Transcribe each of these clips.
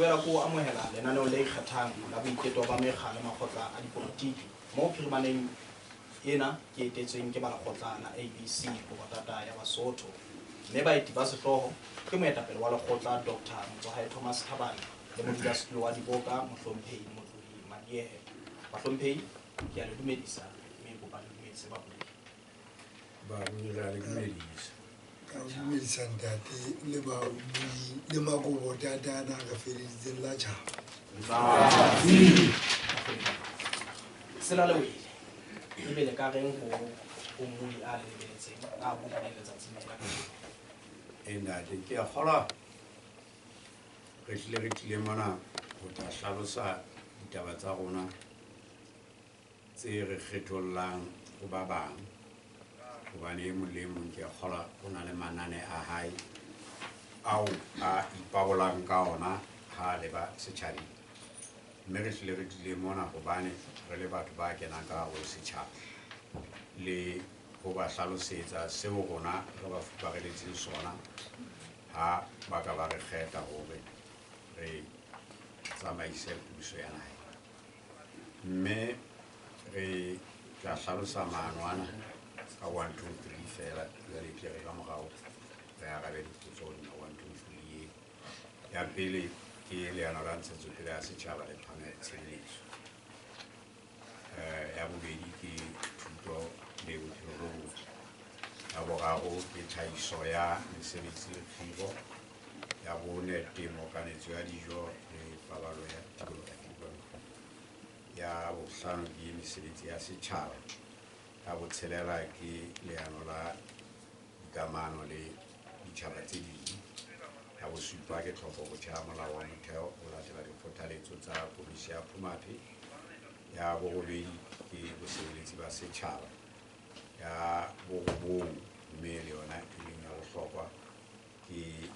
Boela ko amohela lenaneo le ikgethang la boiketo ba mekga le makgotla a dipolotiki moo phirimaneng ena ke etetsweng ke ba lekgotla la ABC Kobotata ya Basotho, mme baeti ba sehlooho ke moetapele wa lekgotla Dr. Motsoahae Thomas Thabane le modulasetulo wa diboka Mohlomphehi Motlohi Madiehe. Bahlomphehi, ke a le dumedisa mme kopa le dumedise babuki. Babui re a le dumedisa. Ka o dumedisa ntate le babui le makobo tatana re feleditseng la tjhaba. Sela le wele ebe le ka reng ho mmui a le lebeletseng a buileng letsatsing la kajeno? E ntate, ke a kgolwa re hlile re tlile mona ho tla hlalosa ditaba tsa rona tse re kgethollang ho ba bang, hobane e mong le e mong ke a kgolwa o na le manane a hae ao a ipabolang ka ona ha a leba setjhabeng. Mme re hlile re tlile mona hobane re le batho ba kenang ka hare ho setjhaba le ho ba hlalosetsa seo rona re ba fupareletseng sona ha ba ka ba re kgetha hore re tsamaise puso ya naha. Mme re tla hlalosa maano ana ka 1 2 3 fela, jwale ke re ka morao re arabe dipotso hodima 1 2 3 e. Ya pele ke leano la ntshetsopele ya setjhaba le phano ya ditshebeletso. Ya bobedi ke thuto le bophelo bo botle. Ya boraro ke tlhahiso ya mesebetsi le kgiro. Ya bone temo, kanetso ya dijo le paballo ya tikoloho. Ya bohlano ke mesebetsi ya setjhaba. Ya botshelela ke leano la dikamano le ditjhaba tse ding. Ya bosupa ke tlhopho botjha ya molao wa motheo ho latela dikgothaletso tsa komisi ya Phumaphi. Ya borobedi ke bosebeletsi ba setjhaba. Ya borobong mme le yona e leng ya bohlokwa ke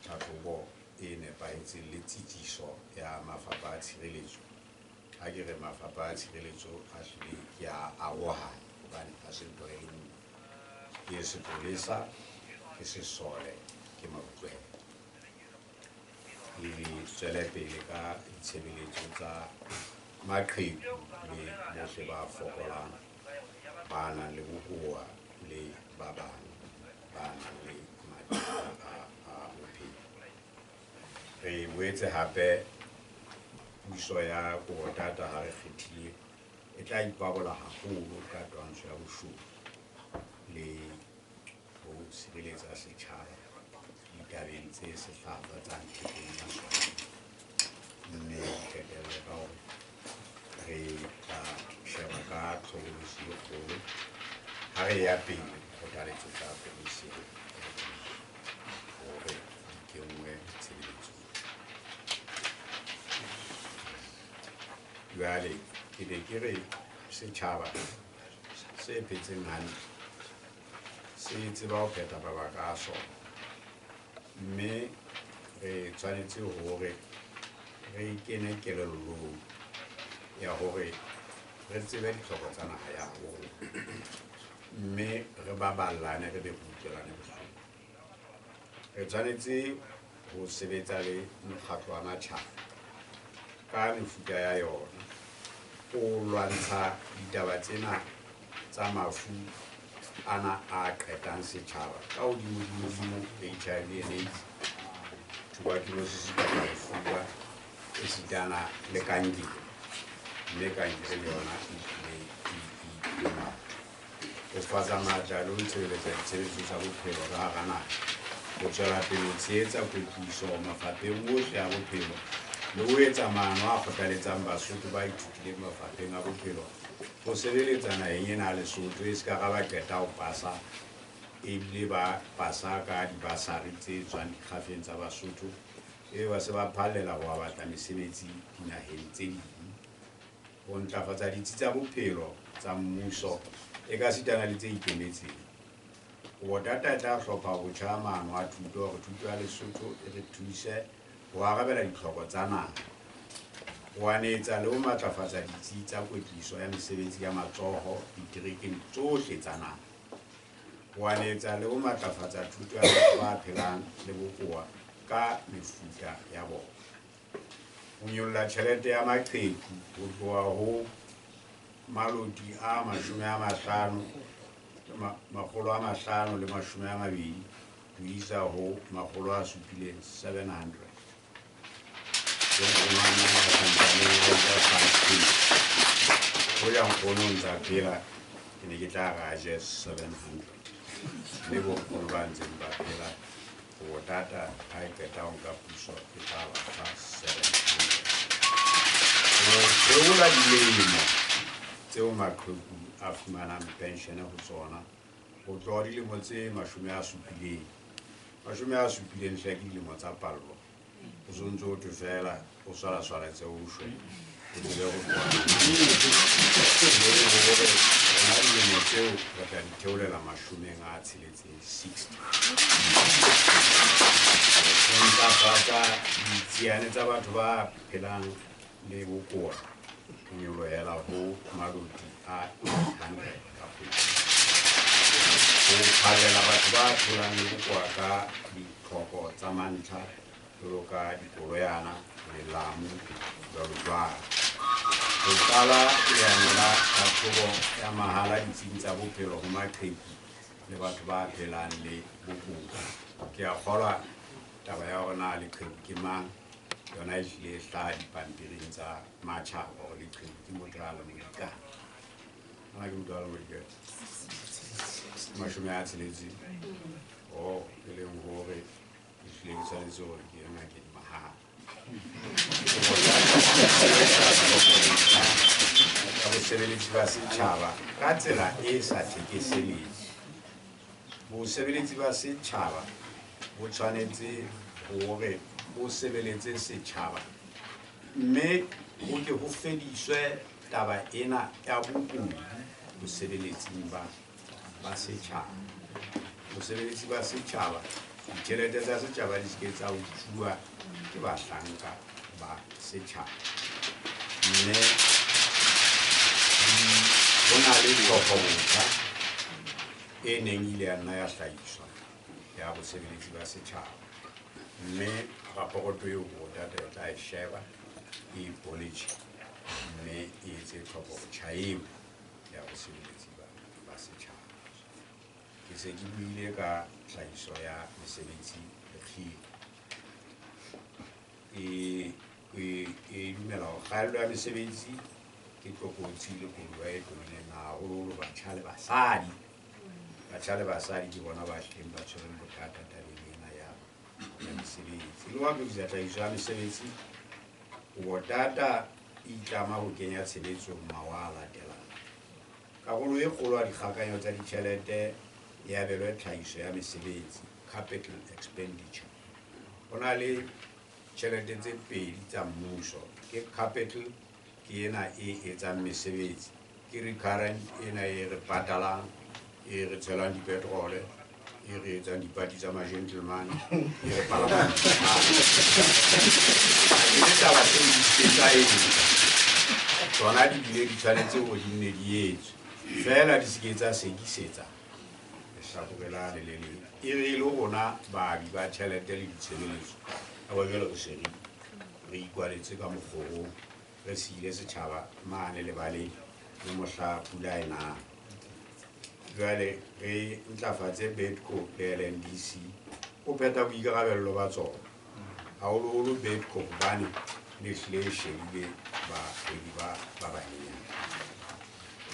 tlhatlhobo e nepahetseng le tsitsiso ya mafapha a tshireletso. Ha ke re mafapha a tshireletso a hlile ke a arohana hobane ha se ntho e le nngwe. Ke sepolesa, ke sesole, ke mabutswela. Re tswele pele ka ditshebeletso tsa maqheku le bohle ba fokolang, ba nang le bokowa le ba bang ba nang le mathata a bophelo. Re boetse hape puso ya Kobotata ha re kgethile e tla ipabola haholo ka twantsho ya boshodu le ho sireletsa setjhaba ditabeng tse sehlafatsang thekong ya sona. Mme qetelle ka hore re tla sheba ka tlhokolosi e kgolo ha re ya pele kgothaletso tsa komisi hore di kenngwe tshebeletsong. Jwale ke be ke re setjhaba se phetseng hantle se tseba ho phetha mabaka a sona, mme re tshwanetse hore re kene kelellong ya hore re tsebe ditlhoko tsa naha ya rona, mme re baballane, re be re utlwelane bohloko. Re tshwanetse ho sebetsa le mokgatlo wa matjhaba ka mefuta ya yona ho lwantsha ditaba tsena tsa mafu ana a qetang setjhaba ka hodimodimo, HIV and AIDS, tuberculosis kapa lefuba, esitana le kankere. Mme kankere le yona e tlile e matla. Ho fatsa matla le ho ntshebeletsa ditshebeletso tsa bophelo ka hara naha, ho tswela pele ho tshehetsa kwetliso mafapheng ohle a bophelo le ho etsa maano a kgothaletsang Basotho ba ithutileng mafapheng a bophelo ho sebeletsa naheng ena ya Lesotho, e se ka ra ba qeta ho pasa, ebile ba pasa ka dibasari tse tswang dikgafeng tsa Basotho, ebe ba se ba phallela ho batla mesebetsi dinaheng tse ding. Ho ntlafatsa ditsi tsa bophelo tsa mmuso ekasitana le tse ikemetseng. Kobotata e tla hlopha botjha maano a thuto hore thuto ya Lesotho e re thuse ho arabela ditlhoko tsa naha, ho anetsa le ho matlafatsa ditsi tsa kwetliso ya mesebetsi ya matsoho diterekeng tsohle tsa naha, ho anetsa le ho matlafatsa thuto ya batho ba phelang le bokowa ka mefuta ya bona. Ho nyolla tjhelete ya maqheku ho tloha ho maloti a 50 520 ho isa ho 700 700. Ho ya nkgono o ntsa phela ke ne ke tla re a je 700. Mme bonkgono ba ntseng ba phela Kobo-Tata ha e qeta ho nka puso e tla ba fa 700. Ho theola dilemo tseo maqheku a fumanang pension ho tsona ho tloha dilemo tse 70. 70 hle ke dilemo tsa pallo. O sontso o thwe fela o swala-swaletse o shwe. O tsebe ho tloha. Rona dilemo tseo re tla di theolela 60. 60. Ho ntlafatsa ditsiane tsa batho ba phelang le bokowa ho nyolohela ho maloti a 800 ka kgwedi. Ho phallela batho ba phelang le bokowa ka ditlhoko tsa mantlha jwalo ka dikoloyana, melamu, jwalo jwalo. Ho qala leano la tlhahlobo ya mahala ditsing tsa bophelo ho maqheku le batho ba phelang le bokowa. Ke a kgolwa taba ya hore na leqheku ke mang yona e hlile e hlaha dipampiring tsa matjhaba hore leqheku ke motho a leng modikana. Ana ke motho a leng modikana? 60. Oh, e leng hore ke hlile ke tshwanetse hore ke ye ngakeng mahala. Ka bosebeletsi ba setjhaba ka tsela e sa thekeseleng. Bosebeletsi ba setjhaba bo tshwanetse hore bo sebeletse setjhaba mme ho ke ho fediswe taba ena ya bobodu bosebeletsing ba setjhaba. Bosebeletsi ba setjhaba, ditjhelete tsa setjhaba di se ke tsa utsuwa ke bahlanka ba setjhaba. Mme ho na le tlhopho-botjha e neng ile ya nna ya hlahiswa ya bosebeletsi ba setjhaba. Mme raporoto eo Kobo-Tata e tla e sheba, e ipoletjhe, mme e etse tlhopho-botjha eo ya bosebeletsi ba setjhaba. Ke se ke buile ka tlhahiso ya mesebetsi le kgiro. E dumela hore kgaello ya mesebetsi ke tlokotsi le koduwa e tobileng haholoholo batjha le basadi. Batjha le basadi ke bona ba hlileng ba tshwereng bothata tabeng ena ya mesebetsi. Le ho atolosa tlhahiso ya mesebetsi, Kobo-Tata e itlama ho kenya tshebetsong mawa a latelang. Karolo e kgolo ya dikgakanyo tsa ditjhelete e abelwe tlhahiso ya mesebetsi, capital expenditure. Ho na le tjhelete tse pedi tsa mmuso, ke capital ke ena e etsang mesebetsi, ke recurrent ena e re patalang, e re tshelang dipetrole, e re etsang dipati tsa ma-gentleman, e re palamang. Ha ke le taba tseo di se tsa etswa, tsona di bile di tshwanetse hore di nne di etswe, fela di se ke tsa sekisetsa lehlakore la le le leng. E re e le rona baabi ba tjhelete le ditshebeletso, a ba jwale re se re ikwaletse ka mokgorong, re siile setjhaba mane lebaleng le mohla pula e nang. Jwale re ntlafatse Bedco le LNDC ho phetha boikarabello ba tsona, haholoholo Bedco hobane le hlile e shebile bahwebi ba banyenyane.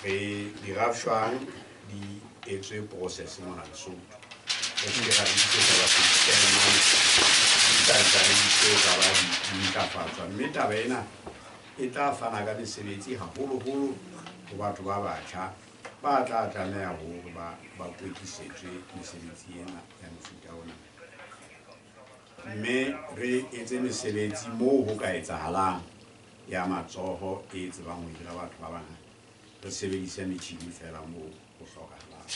Re dirafshwang di etswe process mona Lesotho. Re se ke ra rekisetsa batho ditaemane, di santsane di so ka ba di ntlafatswa. Mme taba ena e tla fana ka mesebetsi haholoholo ho batho ba batjha ba tla tlameha hore ba kwetlisetswe mesebetsi ena ya mofuta ona. Mme re etse mesebetsi moo ho ka etsahalang ya matsoho e tsebang ho hira batho ba bangata. Re sebedise metjhini fela moo ho hlokahalang.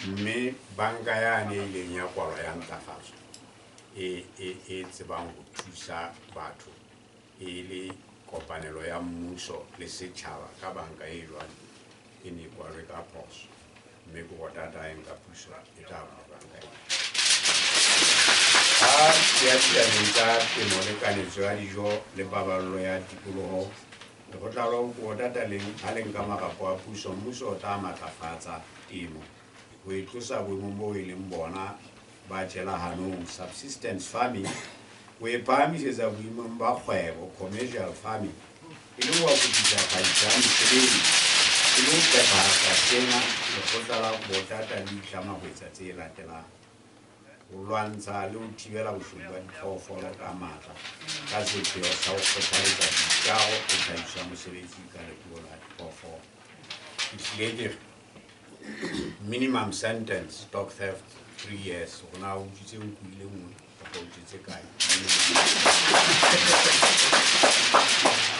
Mme banka yane e ileng ya kwalwa ya ntlafatso e tsebang ho thusa batho e le kopanelo ya mmuso le setjhaba ka banka e jwalo e ne e kwalwe ka phoso. Mme Kobo-Tata e nka puso e tla bula banka ena. Ha ya ditabeng tsa temo le kanetso ya dijo le paballo ya tikoloho, lekgotla la Bokobotata ha le nka marapo a puso, mmuso o tla matlafatsa temo ho e tlosa boemong boo e leng bona ba tjela hanong, subsistence farming, ho e phahamisetsa boemong ba kgwebo, commercial farming, e le ho akofisa tlhahiso ya mesebetsi. E le ho phethahatsa sena, lekgotla la Bokobotata le itlama ho etsa tse latelang: ho lwantsha le ho thibela boshodu ba diphoofolo ka matla ka sepheo sa ho kgothaletsa boitjaro le tlhahiso ya mosebetsi ka leruo la diphoofolo. Ke hlile ke re minimum sentence stock theft 3 years. Rona o utswitse nku e le nngwe kapa o utswitse kae?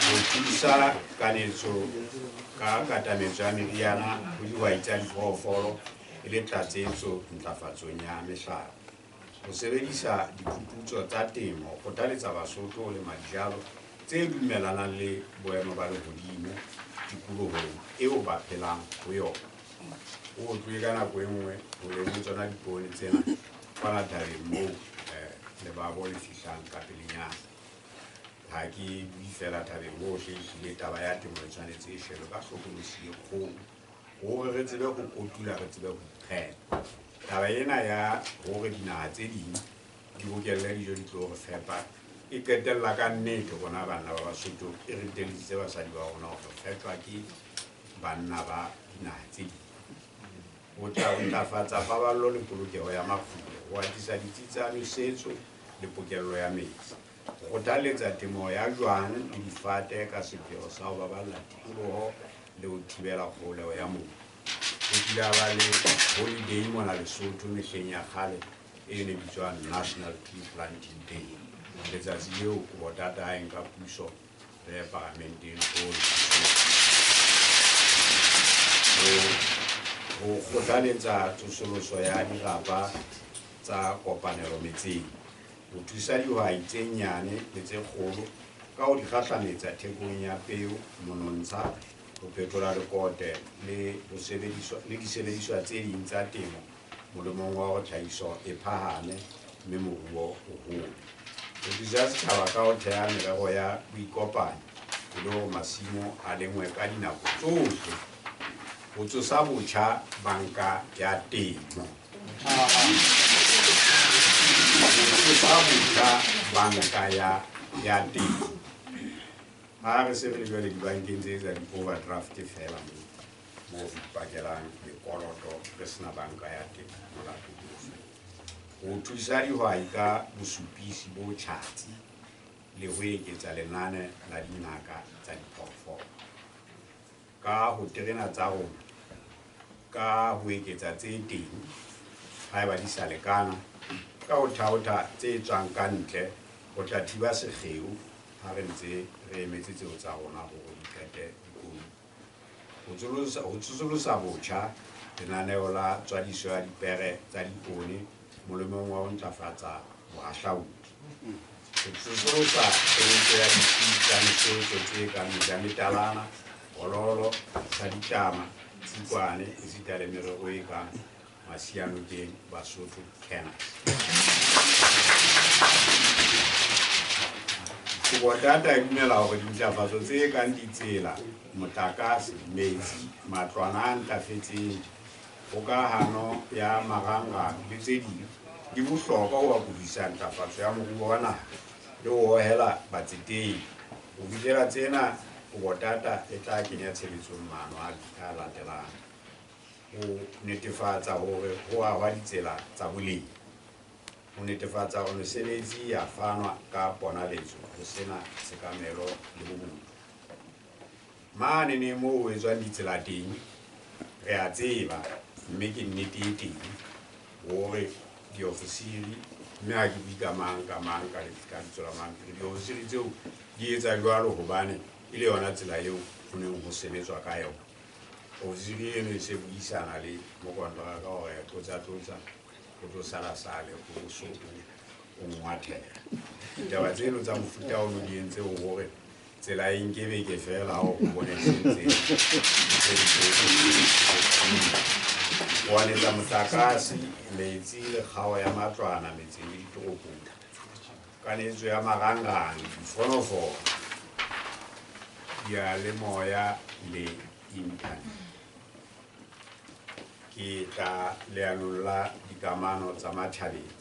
Ho thusa kanetso ka katametso ya meriana ho dihwai tsa diphoofolo e le tlatsetso ntlafatsong ya mehlape. Ho sebedisa diphuputso tsa temo ho kgothaletsa Basotho ho lema dijalo tse dumellanang le boemo ba lehodimo tikolohong eo ba phelang ho yona. O tlohe ka nako e nngwe ho lengwe tsona dipoone tsena kwana thabeng moo lebabo le fihlang ka pelenyana. Ha ke bue fela thabeng hohle, ehlile taba ya temo e tshwanetse e shebwe ka hlokolosi e kgolo hore re tsebe ho kotula, re tsebe ho iphepa. Taba ena ya hore dinaha tse ding di bokelle dijo di tlo re fepa e qetella ka nnete rona banna ba Basotho e re tellisitse basadi ba rona hore feptjwa ke banna ba dinaha tse ding. Ho tla ntlafatsa paballo le polokeho ya makgulo, ho atisa ditsi tsa nosetso le pokello ya metsi, ho kgothaletsa temo ya jwang le difate ka sepheo sa ho baballa tikoloho le ho thibela kgoholeho ya mobu. Ho kile ha ba le holiday mona Lesotho mehleng ya kgale e ne bitswang National Tree Planting Day. Letsatsi leo Kobotata ha e nka puso re ye paramenteng ho kgothaletsa tsosoloso ya dirapa tsa kopanelo metseng, ho thusa dihwai tse nyane le tse kgolo ka ho di kgahlametsa thekong ya peo, monontsha, ho phethola lekote le disebediswa tse ding tsa temo molemong wa hore tlhahiso e phahame mme moruo o hole. Ho thusa setjhaba ka ho theha merero ya boikopanyo e le hore masimo a lengwe ka dinako tsohle. Ho tsosa botjha banka ya temo. Ho tsosa botjha banka ya temo. Ha re se re le jwale dibankeng tse etsa di-overdraft fela moo re ipakelang mekoloto re sena banka ya temo molato ke ofe. Ho thusa dihwai ka bosupisi bo tjhatsi le ho eketsa lenane la dingaka tsa diphoofolo. Ka ho terena tsa rona, ka ho eketsa tse teng haeba di sa lekana, ka ho thaotha tse tswang ka ntle ho tla thiba sekgeo ha re ntse re emetse tseo tsa rona hore di qete dikolong. Ho tsosolosa botjha lenaneo la tswadiso ya dipere tsa dipoone molemong wa ho ntlafatsa bohahlaudi. Ho tsosolosa tshebetso ya ditsi tsa nosetso tse kang mejametalana, bololo, sa ditlama, tsikwane esita le merero e kang Masianokeng, Basotho, Kenners. Kobotata e dumela hore dintlafatso tse kang ditsela, motlakase, metsi, matlwana a ntlafetseng, kgokahano ya marangrang le tse ding di bohlokwa ho akofisa ntlafatso ya moruo wa naha le ho hohela batsetedi. Ho fihlela tsena, Kobotata e tla kenya tshebetsong maano a latelang: ho netefatsa hore ho ahwa ditsela tsa boleng, ho netefatsa hore mesebetsi ya fanwa ka ponaletso ho sena tshekamelo le bobodu. Mane ne moo ho etswang ditsela teng re a tseba, mme ke nnete e teng hore diofisiri, mme ha ke bue ka mang ka mang ka lebitso la mang, ke re diofisiri tseo di etsa jwalo hobane e le yona tsela eo ho neng ho sebetswa ka yona. Ofisiri eno e se buisana le mokonteraka hore tlotsa tlotsa o tlo sala sale o so o ngwathela. Ditaba tseno tsa mofuta ono di entse hore tsela e nke beke fela ha o bone se ntse. Ho anetsa motlakase, metsi le kgao ya matlwana metseng le ditoropong. Kanetso ya marangrang, difonofono, diyalemoya le inthanete. Ke tla leanong la dikamano tsa matjhabeng.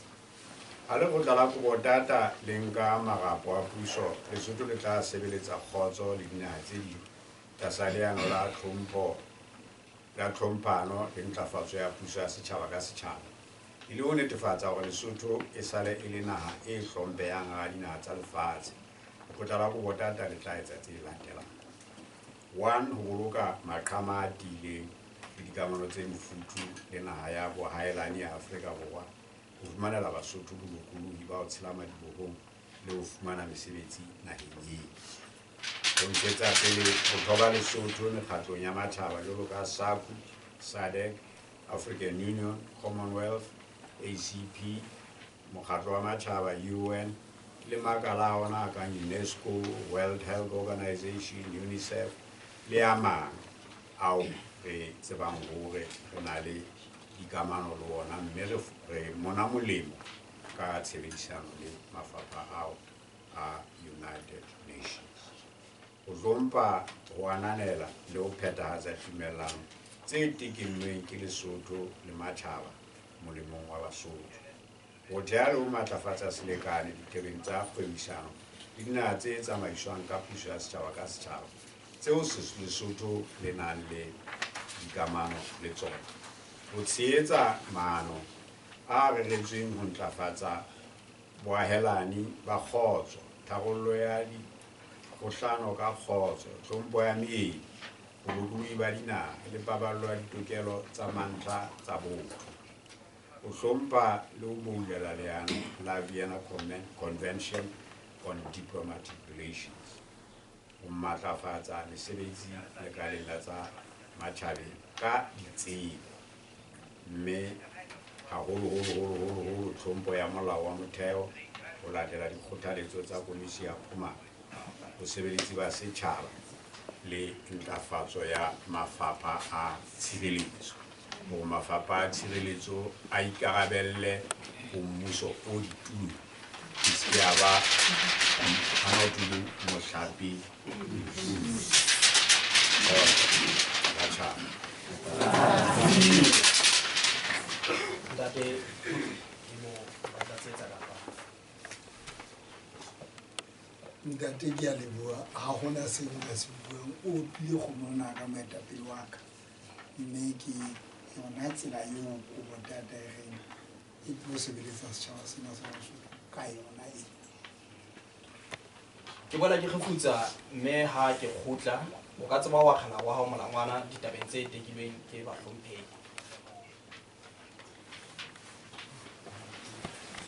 Ha lekgotla la Kobotata le nka marapo a puso, Lesotho le tla sebeletsa kgotso le dinaha tse ding tlasa leano la tlhompho la tlhomphano le ntlafatso ya puso ya setjhaba ka setjhaba, e le ho netefatsa hore Lesotho e sale e le naha e hlomphehang hara dinaha tsa lefatshe. Lekgotla la Kobotata le tla etsa tse latelang. 1. Ho boloka maqhama a tiileng le dikamano tse mofuthu le naha ya bohaelani ya Afrika Borwa, ho fumanela Basotho bolokolohi ba ho tshela madibohong le ho fumana mesebetsi naheng eo. Ho ntshetsa pele botho ba Lesotho mekgatlong ya matjhaba jwalo ka SACU, SADC, African Union, Commonwealth, ACP, Mokgatlo wa Matjhaba, UN, le makala a ona a kang UNESCO, World Health Organization, UNICEF le a mang ao re tsebang hore re na le dikamano le ona, mme re mona molemo ka tshebedisano le mafapha ao a United Nations. Ho hlompha, ho ananela le ho phethahatsa tumellano tse tekennweng ke Lesotho le matjhaba molemong wa Basotho. Ho theha le ho matlafatsa selekane ditebeng tsa kgwebisano le dinaha tse tsamaiswang ka puso ya setjhaba ka setjhaba tseo Lesotho le nang le dikamano le tsona. Ho tshehetsa maano a reretsweng ho ntlafatsa boahelani ba kgotso, tharollo ya dikgohlano ka kgotso, tlhompho ya meedi, bolokolohi ba dinaha le paballo ya ditokelo tsa mantlha tsa botho. Ho hlompha le ho boulela leano la Vienna Convention on Diplomatic Relations. Ho matlafatsa mesebetsi lekaleng la tsa matjhabeng ka ditsebo, mme haholoholo tlhompho ya molao wa motheo ho latela dikgothaletso tsa Komisi ya Phumano, bosebeletsi ba setjhaba le ntlafatso ya mafapha a tshireletso. Hore mafapha a tshireletso a ikarabelle ho mmuso o ditulong, e se ke ya ba hana tulo mohlape batjhaba. Ntate ke mo batla tsetsa kapa Ntate ke a leboha, ha hona seo nka se buang. O opile kgomo ona ka moetapele wa ka, mme ke yona tsela eo Kobotata e reng e tlo sebeletsa setjhaba sena sa Basotho ka yona e. Ke boela ke kgefutsa, mme ha ke kgutla o ka tseba wa kgela wa hao molangwana ditabeng tse tekilweng ke bahlomphehi.